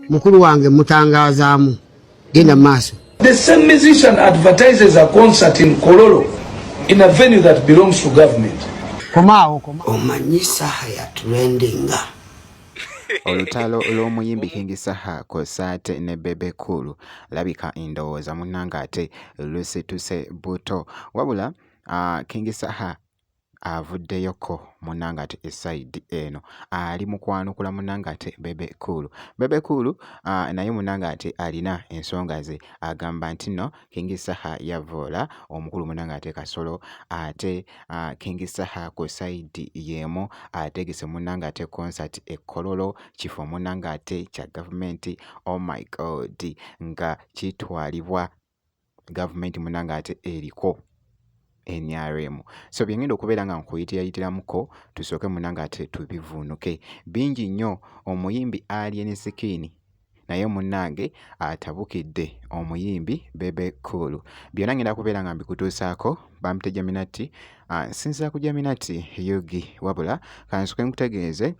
Mukulu wange mutangazaamu, genda maaso. The same musician advertises a concert in Kololo in a venue that belongs to government. Komaawo, koma. Omanyi Saha ya trendinga. Olutalo lw'omuyimbi King Saha kw'ossa ate ne Bebe Cool labika ndowooza munnange ate lusituse buto. Wabula King Saha avuddeyoko munnange ate e side eno ali mu kwanukula munnange ate Bebe Cool. Bebe Cool naye munnange ate alina ensonga ze, agamba nti nno King Saha yavvoola omukulu munnange ate Kasolo, ate King Saha ku side y'emu ategese munnange ate concert e Kololo, kifo munnange ate kya gavumenti, oh my God, nga kitwalibwa gavumenti munnange ate eriko NRM. So bye ngenda okubeera nga nkuyitirayitiramuko, tusooke munnange ate tubivuunuke. Bingi nnyo. Omuyimbi Alien Skin naye munnange atabukidde omuyimbi Bebe Cool. Byonna ngenda kubeera nga mbikutuusaako. Bampita Jaminati, nsinziira ku Jaminati Yugi. Wabula kansooke nkutegeeze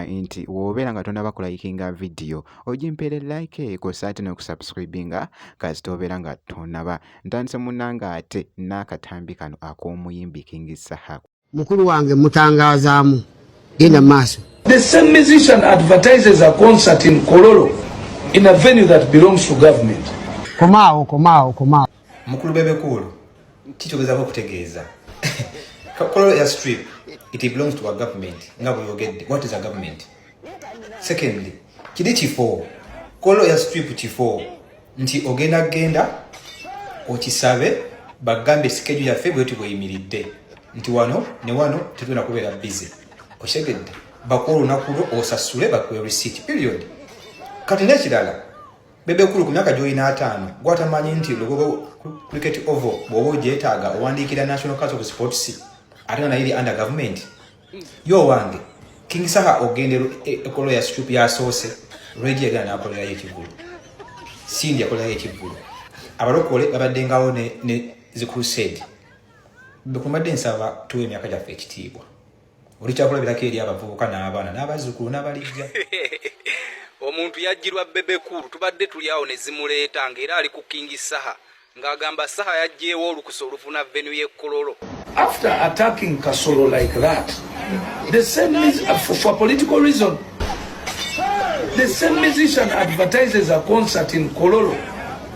nti w'obeera nga tonnaba kulayikinga vidiyo, ogimpeere like kw'ossa ate n'okusubscribinga kasita obeera nga tonnaba. Ntandise munnange ate n'akatambi kano ak'omuyimbi King Saha. Mukulu wange mutangazaamu, genda maaso. The same musician advertises a concert in Kololo in a venue that belongs to government. Komaawo, komaawo, komaawo. Mukulu Bebe Cool, kikyogezaako okutegeeza Kololo Airstrip, it belongs to a government nga bweyogedde. What is a government? Secondly, kiri kifo, Kololo Airstrip kifo nti ogenda genda okisabe, bagambe schedule yaffe bweti bweyimiridde, nti wano ne wano tetugenda kubeera busy. Okitegedde? Bakuwa olunaku lwo, osasule, bakuwe receipt, period. Kati n'ekirala, Bebe Cool, ku myaka gy'olina 50, gwatamanyi nti Lugogo Cricket Oval bw'oba ogyetaaga owandiikira National Council of Sports, ate nga naye eri under government? Yo owange King Saha ogenda e Kololo Airstrip, yasoose Radio yagenda n'akolerayo ekivulu, Cindy yakolerayo ekivulu, abalokole babaddengawo ne zi crusade. Bekumbadde nsaba tuwe emyaka gyaffe ekitiibwa. Oli kyakulabirako eri abavubuka n'abaana n'abazzukulu n'abalijja. Omuntu yajjirwa Bebe Cool, tubadde tuli awo ne zimuleeta ng'era ali ku King Saha ng'agamba Saha yaggyeewo olukusa olufuna venue y'e Kololo. After attacking Kasolo like that, the same for a political reason, the same musician advertises a concert in Kololo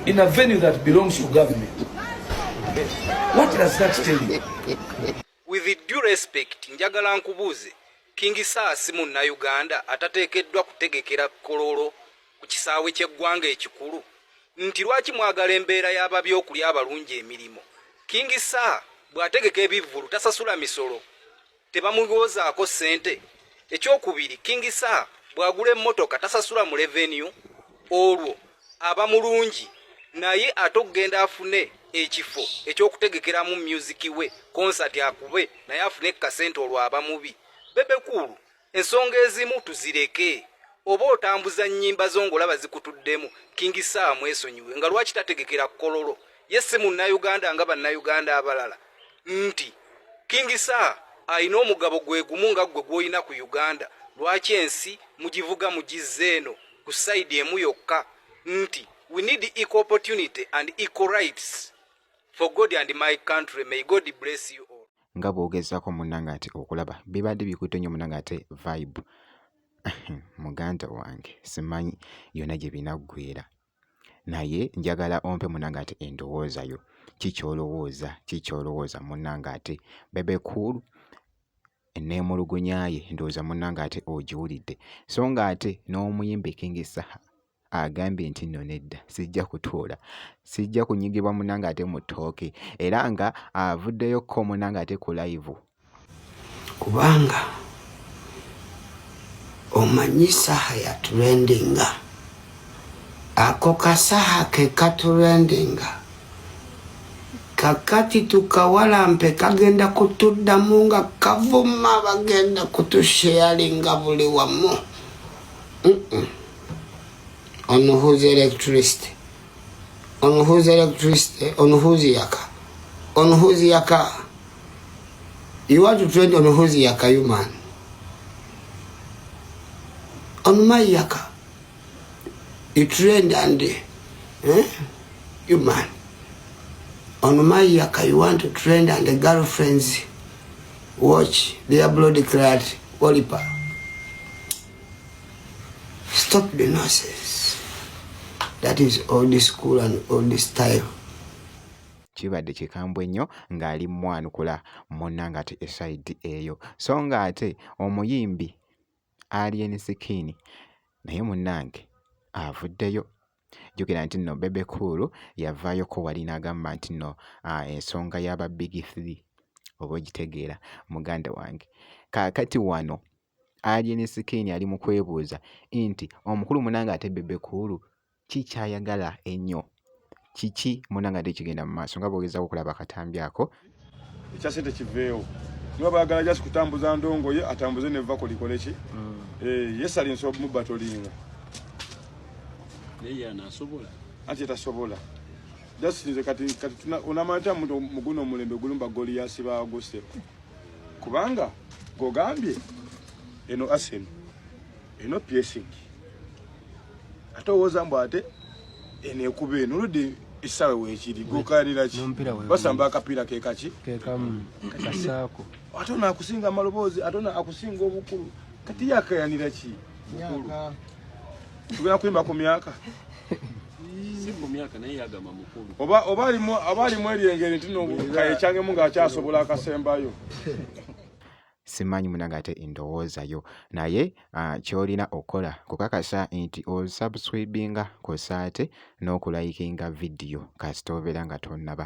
in a venue that belongs to government. What does that tell you? With due respect, njagala nkubuuze, King Saha si munnayuganda atateekeddwa kutegekera Kololo ku kisaawe ky'eggwanga ekikulu? Nti lwaki mwagala embeera y'ababyokulya abalungi emirimu? King Saha bw'ategeka ebivvulu tasasula misolo? Tebamuwozaako ssente? Ekyokubiri, King Saha bw'agula emmotoka tasasula mu revenue? Olwo aba mulungi naye ate okugenda afune ekifo ekyokutegekeramu music we concert akube naye afune kasente, olwo aba mubi? Bebe Cool, ensonga ezimu tuzireke. Oba otambuza nnyimba zo ng'olaba zikutuddemu, King Saha mwesonyiwe. Nga lwaki tategekera Kololo? Ye si munnayuganda nga bannayuganda abalala? Nti King Saha alina omugabo gwe gumu nga ggwe gw'olina ku Uganda. Lwaki ensi mugivuga mugizza eno ku side emu yokka? Nti we need equal opportunity and equal rights. For God and my country, may God bless you all. Nga bw'ogezaako munnange ate okulaba, bibadde bikutte nnyo munnange ate vibe. Muganda wange, simanyi yonna gye binaggweera, naye njagala ompe munnange ate endowooza yo. Ki ky'olowooza? Ki ky'olowooza munnange ate Bebe Cool enneemulugunya ye? Ndowooza munnange ate ogiwulidde. So nga ate n'omuyimbi King Saha agambye nti nno nedda, sijja kutuula, sijja kunyigibwa munnange ate mu ttooke, era nga avuddeyo ko munnange ate ku live. Kubanga omanyi Saha ya trendinga, ako kasaha ke katrendinga. Kakati tukawalampe kagenda kutuddamu nga kavuma, bagenda kutusharinga buli wamu. On whose electricity? On whose electricity? On whose yaka? On whose yaka? You want to trend on whose yaka, you man? On my yaka. You trend and eh? You man. On my yaka you want to trend and the girlfriends watch their blood clot wallpaper. Stop the nonsense. That is old school and old style. Kibadde kikambwe nnyo ng'ali mwanukula munnange ate esayidi eyo so nga ate omuyimbi Alien Skin naye munnange avuddeyo. Jjukira nti nno Bebe Cool yavaayoko wali n'agamba nti nno ensonga y'aba Big Three oba ogitegeera muganda wange. Kaakati wano Alien Skin ali mu kwebuuza nti omukulu munnange ate Bebe Cool ki ky'ayagala ennyo? Kiki munnange ate ekigenda mu maaso nga bw'ogezaako okulaba akatambi ako? Ekya sente kiveewo niba bayagala just kutambuza ndongo ye atambuze neva kolikole ki mm. eh, ye sali nsobola mubatolinga naye anasobola anti tasobola just nze kati kati onamanya muntu muguno omulembe gulumba Goliasi baguse kubanga gogambye eno Arsenal eno PSG ate owooza mbu ate eno ekuba eno oludde essaawa weekiri gokaanira ki basamba akapiira kekaki kekasaako ate ono akusinga amaloboozi ate ono akusinga obukulu kati yakayanira ki bukulu tugenda kuyimba ku myaka oba oba alimu eri engeri nti nokayekyangemu ng'akyasobola akasembayo. Simanyi munange ate endowooza yo naye ky'olina okukola kukakasa nti osubscribinga kw'ossa ate n'okulayikinga vidiyo kasita obeera nga tonnaba.